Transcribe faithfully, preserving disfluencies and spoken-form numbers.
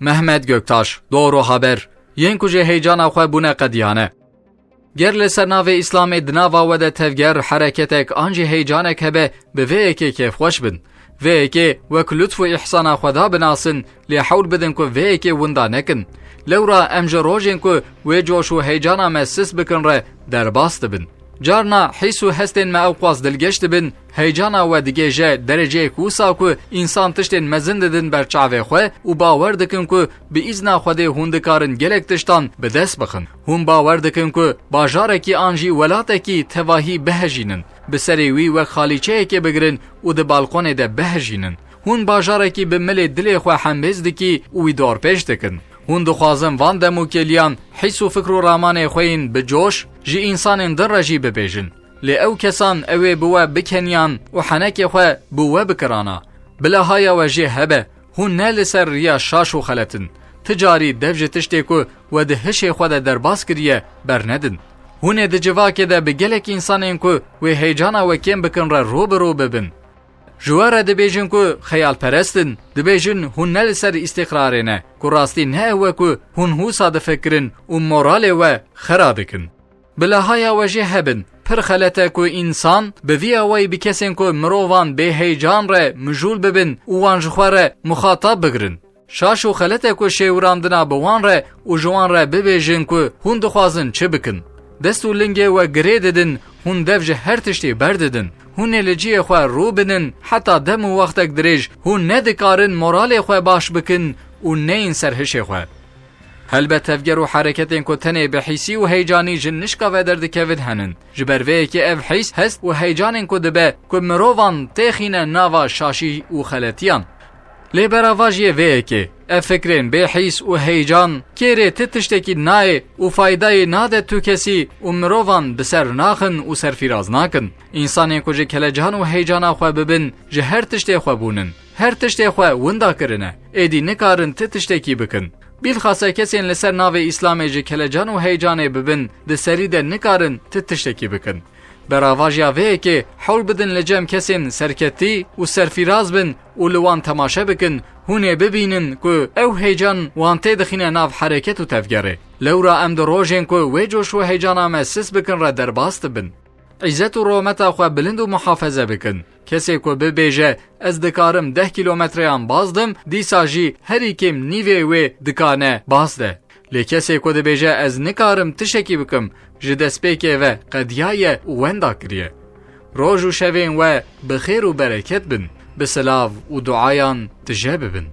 Mehmet Göktaş, Doğru Haber, yên ku ji heyecana xwe bûne qediyane. Ger li ser navê Îslamê di nava we de tevger, hereketek an jî heyecanek hebe, bi vê yekê kêfxweş bin. Vê yekê wek lutf û îhsana Xweda binasin, lê hewl bidin ku vê yekê winda nekin. Lewra em ji rojên ku wê coş û heyecana me sis bikin re derbas dibin. Carna hîs û hestên me ewqas dilgeş dibin, heyecana we digêje dereceyek wisa ku însan tiştên mezin didin ber çavê xwe û bawer dikin ku bi îzna Xwedê hûn dikarin gelek tiştan bi dest bixin. Hûn bawer dikin ku bajarekî an jî welatekî tevahî bihejînin, bi serê wî wek xalîçeyekê bigirin û di balkonê de bihejînin. Hûn bajarekî bi milê dilê xwe hembêz dikî û wî dorpêç dikin. Hûn dixwazin van dem û kêliyan hîs û fikr û ramanê xwe yên bi coş ji însanên din re jî bibêjin. Lê ew kesan ew ê bi we bikeniyan û henekê xwe bi we bikirana. Bila haya we jê hebe, hûn ne li ser riya şaş û xelet in. Ti carî dev ji tiştê ku we di hişê xwe de derbas kiriye, bernedin. Hûn ê di civakê de bi gelek însanên ku wê heyecana we kêm bikin re rû bi rû bibin. Ji we re dibêjin ku xeyalperest in, dibêjin hûn ne li ser îstîqrarê ne, ku rastî ne ew e ku hûn hûsa difikirin û moralê we xera dikin. Bila haya we jê hebin, pir xelet e ku însan bi vî awayî bi kesên ku mirovan bêheyecan re mijûl bibin û wan ji xwe re muxatab bigirin. Şaş û xelet e ku şêwirandina bi wan re û ji wan re bibêjin ku hûn dixwazin çi bikin. Dest û lingê we girê didin, hûn dev ji her tiştî berdidin. Hûn ê li cihê xwe rû binin, heta dem û wextek dirêj hûn nedikarin moralê xwe baş bikin û neyên ser hişê xwe. Helbet tevger û hereketên ku tenê bi hîsî û heyecanî ji nişka ve derdikevin henin. Ji ber vê yekê ev hîs, hest û heyecanên ku dibe ku mirovan têxîne nava şaşî û xeletiyan. Lê beravajiyê vê yekê, ev fikrên bê hîs û heyecan kêrê ti tiştekî nayê û faydayê nade tu kesî û mirovan bi ser naxin û serfîraz nakin. Însanên ku ji kelecan û heyecana xwe bibin, ji her tiştê xwe bûnin. Her tiştê xwe winda kirine. Êdî nikarin ti tiştekî bikin. Bilxase kesên li ser navê Îslamê ji kelecan û heyecanê bibin, di serî de nikarin ti tiştekî bikin. Beravajiya vê yekê hewl bidin li cem kesên serketî û serfîraz bin û li wan temaşe bikin, hûn ê bibînin ku ew heyecan wan tê dixîne nav hereket û tevgerê. Lewra em di rojên ku wê coş û heyecana me sis bikin re derbas dibin. Îzzet û rometa xwe bilind û muhafeze bikin. Kesê ku bibêje, "Ez dikarim deh kîlometreyan baz dim", dîsa jî herî kêm nîvê wê dikane baz de. Lê kesê ku dibêje, "Ez nikarim tişekî bikim", ji destpêkê ve qediyaye û wenda kiriye. Roj û şevên we bi xêr û bereket bin, bi silav û duayan tije bibin.